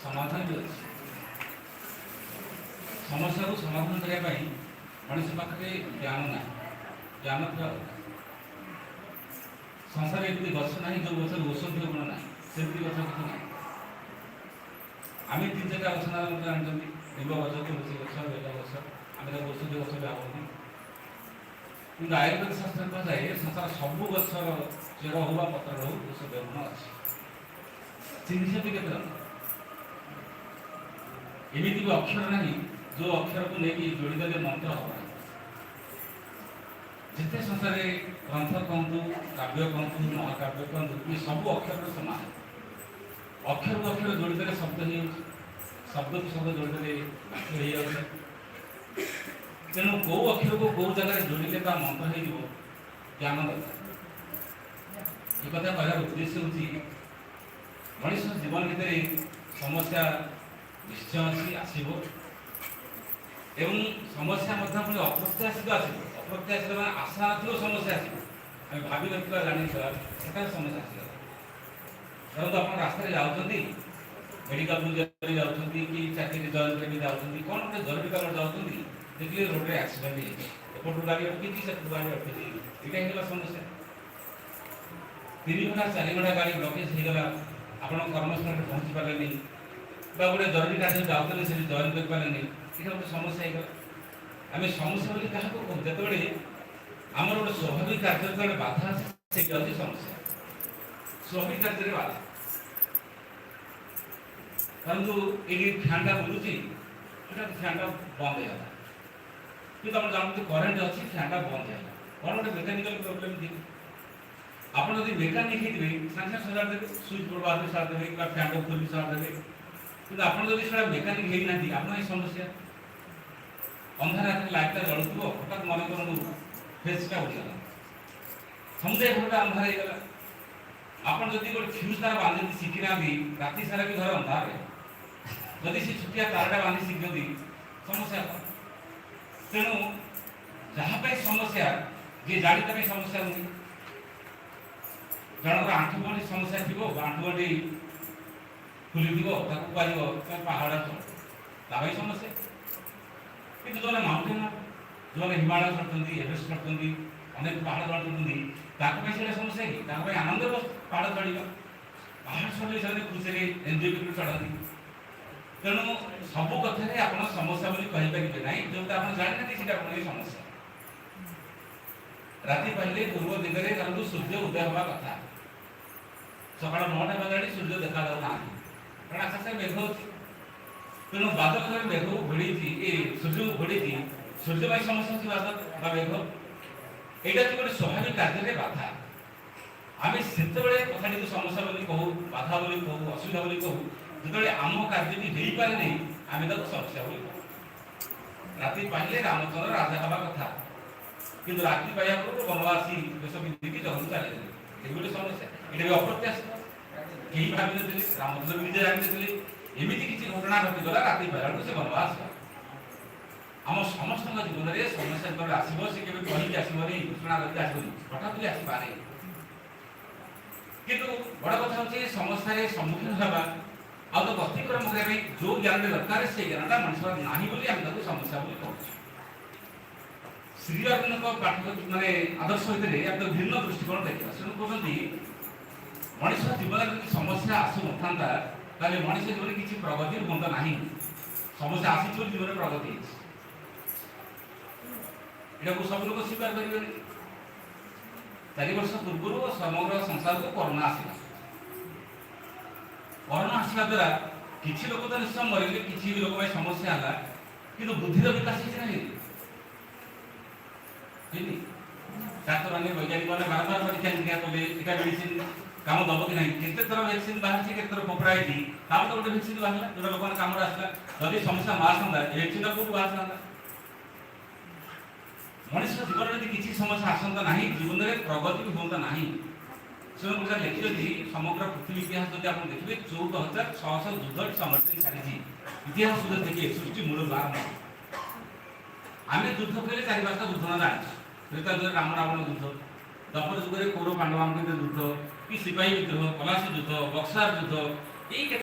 ସମାଧାନ ବି ଅଛି। ସମସ୍ୟାକୁ ସମାଧାନ କରିବା ପାଇଁ ମଣିଷ ପାଖରେ ଜ୍ଞାନ ନାହିଁ, ଜ୍ଞାନ ଥିବା ଦରକାର। ସଂସାରରେ ଏମିତି ଗଛ ନାହିଁ, ଯେଉଁ ଗଛରେ ଔଷଧୀୟ ଗୁଣ ନାହିଁ, ସେମିତି ଗଛ କିଛି ନାହିଁ। ଆମେ ତିନି ଚାରିଟା ଗଛ ନାଁ ମଧ୍ୟ ଜାଣିଛନ୍ତି, ନିମ୍ବ ଗଛ, ତୁଳସୀ ଗଛ, ବେଲ ଗଛ। ଆମେ ତାକୁ ଔଷଧୀୟ ଗଛ ଭାବନ୍ତି। କିନ୍ତୁ ଆୟୁର୍ବେଦ ଶାସ୍ତ୍ରରେ କୁହାଯାଏ, ସଂସାର ସବୁ ଗଛର ଚେର ହଉ ବା ପତ୍ର ହଉ, ଔଷଧୀୟ ଗୁଣ ଅଛି। ଚିହ୍ନିଛନ୍ତି କେତେ ଜଣ? ଏମିତି ବି ଅକ୍ଷର ନାହିଁ, ଯେଉଁ ଅକ୍ଷରକୁ ନେଇକି ଯୋଡ଼ିଦେଲେ ମନ୍ତ୍ର ହେବ ନାହିଁ। ଯେତେ ସଂସାରରେ ଗ୍ରନ୍ଥ କୁହନ୍ତୁ, କାବ୍ୟ କୁହନ୍ତୁ, ମହାକାବ୍ୟ କୁହନ୍ତୁ, ଏ ସବୁ ଅକ୍ଷରର ସମାନ। ଅକ୍ଷରକୁ ଅକ୍ଷର ଯୋଡ଼ିଦେଲେ ଶବ୍ଦ ହେଇଯାଉଛି, ଶବ୍ଦକୁ ଶବ୍ଦ ଯୋଡ଼ିଦେଲେ ବାକ୍ୟ ହେଇଯାଉଛି। ତେଣୁ କେଉଁ ଅକ୍ଷରକୁ କେଉଁ ଜାଗାରେ ଯୋଡ଼ିଲେ ତା ମନ୍ତ୍ର ହେଇଯିବ, ଜ୍ଞାନ ଦରକାର। ଏ କଥା କହିବାର ଉଦ୍ଦେଶ୍ୟ ହେଉଛି, ମଣିଷ ଜୀବନ ଭିତରେ ସମସ୍ୟା ନିଶ୍ଚୟ ଅଛି, ଆସିବ ଏବଂ ସମସ୍ୟା ମଧ୍ୟ ପୁଣି ଅପ୍ରତ୍ୟାଶିତ ଆସିବ। ଅପ୍ରତ୍ୟାଶିତ ମାନେ ଆଶା ନଥିବ ସମସ୍ୟା ଆସିବ। ଆମେ ଭାବି ନଥିବା, ଜାଣିନଥିବା, ସେଠାରେ ସମସ୍ୟା ଆସିଗଲା। ଧରନ୍ତୁ, ଆପଣ ରାସ୍ତାରେ ଯାଉଛନ୍ତି, ମେଡ଼ିକାଲକୁ ଯାଉଛନ୍ତି କି ଚାକିରି ଜଏନ୍ କରିକି ଯାଉଛନ୍ତି, କ'ଣ ଗୋଟେ ଜରୁରୀ କାମରେ ଯାଉଛନ୍ତି, ଦେଖିଲେ ରୋଡ଼ରେ ଆକ୍ସିଡେଣ୍ଟ ହେଇଛି। ଏପଟରୁ ଗାଡ଼ି ଅଟକିଛି, ସେପଟୁ ଗାଡ଼ି ଅଟକିଛି। ଏଇଟା ହେଇଗଲା ସମସ୍ୟା। 3 ଘଣ୍ଟା, 4 ଘଣ୍ଟା ଗାଡ଼ି ବ୍ଲକେଜ୍ ହେଇଗଲା, ଆପଣ କର୍ମସ୍ଥଳରେ ପହଞ୍ଚି ପାରିଲେନି ବା ଗୋଟେ ଜରୁରୀ କାର୍ଯ୍ୟ ଯାଉଥିଲେ, ସେଠି ଜଏନ୍ କରିପାରିଲେନି। ଏଇଟା ଗୋଟେ ସମସ୍ୟା ହେଇଗଲା। ଆମେ ସମସ୍ୟା ବୋଲି କାହାକୁ କହୁ? ଯେତେବେଳେ ଆମର ଗୋଟେ ସ୍ୱାଭାବିକ କାର୍ଯ୍ୟ ଯେତେବେଳେ ବାଧା ଆସେ, ସେଇଟା ହେଉଛି ସମସ୍ୟା। ସ୍ୱାଭାବିକ କାର୍ଯ୍ୟରେ ବାଧା। ଧରନ୍ତୁ, ଏଇଠି ଫ୍ୟାନ୍ଟା ବୁଲୁଛି, ହଠାତ୍ ଫ୍ୟାନ୍ଟା ବନ୍ଦ ହେଇଗଲା। କିନ୍ତୁ ଆପଣ ଜାଣନ୍ତି କରେଣ୍ଟ ଅଛି, ଫ୍ୟାନ୍ଟା ବନ୍ଦ ହେଇଗଲା। କ'ଣ ଗୋଟେ ମେକାନିକାଲ ପ୍ରୋବ୍ଲେମ୍ ଥିବ। ଆପଣ ଯଦି ମେକାନିକ୍ ହେଇଥିବେ, ସାଙ୍ଗେ ସାଙ୍ଗେ ସଜାଡ଼ି ଦେବେ, ସୁଇଚ୍ ବୋର୍ଡ଼ ବାହାର ସଜାଡ଼ି ଦେବେ କିମ୍ବା ଫ୍ୟାନ୍ଟା ଖୋଲି ସଜାଡ଼ି ଦେବେ। କିନ୍ତୁ ଆପଣ ଯଦି ସେଟା ମେକାନିକ୍ ହେଇନାହାନ୍ତି, ଆପଣ ଏଇ ସମସ୍ୟା। ଅନ୍ଧାର ରାତିରେ ଲାଇଟ୍ଟା ଜଳୁଥିବ, ହଠାତ୍ ମନେ କରନ୍ତୁ ଫ୍ୟୁଜ୍ଟା ଉଡ଼ିଗଲା, ସମୁଦାୟ ଘରଟା ଅନ୍ଧାର ହେଇଗଲା। ଆପଣ ଯଦି ଗୋଟେ ଫ୍ୟୁଜ୍ ତାର ବାନ୍ଧି ଶିଖିନାହାନ୍ତି, ରାତି ସାରା ବି ଘର ଅନ୍ଧାର ରହିବ। ଯଦି ସେ ଛୋଟିଆ ତାରଟା ବାନ୍ଧି ଶିଖିଛନ୍ତି, ସମସ୍ୟା କ'ଣ? ତେଣୁ ଯାହା ପାଇଁ ସମସ୍ୟା, ଯିଏ ଜାଣି ତା ପାଇଁ ସମସ୍ୟା ନୁହେଁ। ଜଣଙ୍କର ଆଣ୍ଠୁ ଗଣ୍ଠି ସମସ୍ୟା ଥିବ ବା ଆଣ୍ଠୁ ଗଣ୍ଠି ଫୁଲିଥିବ, ତାକୁ କୁହାଯିବ ତମେ ପାହାଡ଼ ଚଢ଼, ତା ପାଇଁ ସମସ୍ୟା। କିନ୍ତୁ ଯେଉଁମାନେ ମାଉଣ୍ଟେନ, ଯେଉଁମାନେ ହିମାଳୟ ଚଢ଼ୁଛନ୍ତି, ଏଭରେଷ୍ଟ ଚଢ଼ୁଛନ୍ତି, ଅନେକ ପାହାଡ଼ ଚଢ଼ୁଛନ୍ତି, ତାଙ୍କ ପାଇଁ ସେଇଟା ସମସ୍ୟା କି? ତାଙ୍କ ପାଇଁ ଆନନ୍ଦର ପାହାଡ଼ ଚଢ଼ିବା। ପାହାଡ଼ ଚଢ଼ିଲେ ସେମାନେ ଖୁସିରେ ଏନ୍ଜୟ କରି ଚଢ଼ନ୍ତି। ତେଣୁ ସବୁ କଥାରେ ଆପଣ ସମସ୍ୟା ବୋଲି କହିପାରିବେ ନାହିଁ। ଯେଉଁଟା ଆପଣ ଜାଣିନାହାନ୍ତି, ସେଇଟା ଆପଣଙ୍କ ସମସ୍ୟା। ରାତି ପାହିଲେ ପୂର୍ବ ଦିଗରେ ଧରନ୍ତୁ ସୂର୍ଯ୍ୟ ଉଦୟ ହେବା କଥା, ସକାଳ 9ଟା ବାଜିଲାଣି, ସୂର୍ଯ୍ୟ ଦେଖାଯାଉନାହାନ୍ତି, କାରଣ ଆକାଶରେ ମେଘ ଅଛି। ତେଣୁ ବାଦଲ ଯେତେବେଳେ ମେଘକୁ ଘୋଡ଼େଇଛି, ଏ ସୂର୍ଯ୍ୟକୁ ଘୋଡ଼େଇଛି, ସୂର୍ଯ୍ୟ ପାଇଁ ସମସ୍ୟା ଅଛି ବାଦଲ ବା ମେଘ। ଏଇଟା ହେଉଛି ଗୋଟେ ସ୍ୱାଭାବିକ କାର୍ଯ୍ୟରେ ବାଧା। ଆମେ ସେତେବେଳେ କଥାଟିକୁ ସମସ୍ୟା ବୋଲି କହୁ, ବାଧା ବୋଲି କହୁ, ଅସୁବିଧା ବୋଲି କହୁ, ଯେତେବେଳେ ଆମ କାର୍ଯ୍ୟଟି ହେଇପାରେନି, ଆମେ ତାକୁ ସମସ୍ୟା ବୋଲି କହୁ। ରାତି ପାହିଲେ ରାମଚନ୍ଦ୍ର ରାଜା ହେବା କଥା, କିନ୍ତୁ ରାତି ପାହିବା ପୂର୍ବରୁ ବନବାସୀ ବେଶ ପିନ୍ଧିକି ଜଙ୍ଗଲ ଚାଲିଗଲେ। ଏ ଗୋଟେ ସମସ୍ୟା। ଏଇଟା ବି ଅପ୍ରତ୍ୟାଶିତ। କେହି ଭାବିନଥିଲେ, ରାମଚନ୍ଦ୍ର ବି ନିଜେ ଜାଣିନଥିଲେ। ଏମିତି କିଛି ଘଟଣା ଘଟିଗଲା, ରାତି ପାହିଲା ବେଳକୁ ସେ ବନବାସ ଗଲା। ଆମ ସମସ୍ତଙ୍କ ଜୀବନରେ ସମସ୍ୟା ଯେତେବେଳେ ଆସିବ, ସେ କେବେ କହିକି ଆସିବନି, ଘୋଷଣା କରିକି ଆସିବନି, ହଠାତ୍ ବି ଆସିପାରେ। କିନ୍ତୁ ବଡ଼ କଥା ହେଉଛି, ସମସ୍ୟାରେ ସମ୍ମୁଖୀନ ହେବା ଆଉ ତାକୁ ଅତିକ୍ରମ କରିବା ପାଇଁ ଯୋଉ ଜ୍ଞାନଟି ଦରକାର, ସେଇ ଜ୍ଞାନଟା ମଣିଷର ନାହିଁ ବୋଲି ଆମେ ତାକୁ ସମସ୍ୟା ବୋଲି କହୁଛୁ। ଶ୍ରୀ ଅରବିନ୍ଦଙ୍କ ପାଠ ମାନେ ଆଦର୍ଶ ଭିତରେ ଆମେ ତାକୁ ଭିନ୍ନ ଦୃଷ୍ଟିକୋଣ ଦେଖିବା। ସେ କହୁଛନ୍ତି, ମଣିଷ ଜୀବନରେ ଯଦି ସମସ୍ୟା ଆସୁନଥାନ୍ତା, ତାହେଲେ ମଣିଷ ଜୀବନରେ କିଛି ପ୍ରଗତି ହୁଅନ୍ତା ନାହିଁ। ସମସ୍ୟା ଆସିଛି ବୋଲି ଜୀବନରେ ପ୍ରଗତି ହେଇଛି। ଏଟାକୁ ସବୁ ଲୋକ ସ୍ୱୀକାର କରିବେନି। 4 ବର୍ଷ ପୂର୍ବରୁ ସମଗ୍ର ସଂସାରକୁ କରୋନା ଆସିଲା। କରୋନା ଆସିବା ଦ୍ୱାରା କିଛି ଲୋକ ତ ନିଶ୍ଚୟ ମରିଗଲେ, କିଛି ବି ଲୋକ ପାଇଁ ସମସ୍ୟା ହେଲା, କିନ୍ତୁ ବୁଦ୍ଧିର ବିକାଶ ହେଇଛି ନା ହେଇନି? ହେଇନି? ଡାକ୍ତରମାନେ, ବୈଜ୍ଞାନିକମାନେ ବାରମ୍ବାର ପରୀକ୍ଷା ନିରୀକ୍ଷା କଲେ, ଏଇଟା ମେଡିସିନ କାମ ଦବ କି ନାହିଁ। କେତେ ଥର ଭ୍ୟାକ୍ସିନ ବାହାରିଛି, କେତେ ଥର ଫୋପଡ଼ା ହେଇଛି। ତାପରେ ତ ଗୋଟେ ଭ୍ୟାକ୍ସିନ ବାହାରିଲା, ଯୋଉଟା ଲୋକମାନଙ୍କ କାମରେ ଆସିଲା। ଯଦି ସମସ୍ୟା ନ ଆସନ୍ତା, ଏ ଭ୍ୟାକ୍ସିନଟା କୋଉଠୁ ବାହାରିଥାନ୍ତା? ମଣିଷ ଜୀବନରେ ଯଦି କିଛି ସମସ୍ୟା ଆସନ୍ତା ନାହିଁ, ଜୀବନରେ ପ୍ରଗତି ବି ହୁଅନ୍ତା ନାହିଁ। ସେମାନେ ଗୋଟେ ଲେଖିଛନ୍ତି, ସମଗ୍ର ପୃଥିବୀ ଇତିହାସ ଯଦି ଆପଣ ଦେଖିବେ, 14,600 ଯୁଦ୍ଧ ସଂଘଟିତ ସାରିଛି। ଇତିହାସ ସୁଦ୍ଧା ଦେଖିବେ, ସୃଷ୍ଟି ମୂଳରୁ ଆରମ୍ଭ। ଆମେ ଯୁଦ୍ଧ କହିଲେ ଚାରି ପାଞ୍ଚଟା ଯୁଦ୍ଧ ନା ଜାଣିଛୁ। ତ୍ରେତା ଯୁଗରେ ରାମ ରାବଣ ଯୁଦ୍ଧ, ଦ୍ୱାପର ଯୁଗରେ କୌରବ ପାଣ୍ଡବମାନଙ୍କ ଭିତରେ ଯୁଦ୍ଧ କି ସିପାହୀ ବିଦ୍ରୋହ, ପଲାସୀ ଯୁଦ୍ଧ, ବକ୍ସାର ଯୁଦ୍ଧ, ଏଇ କେତେ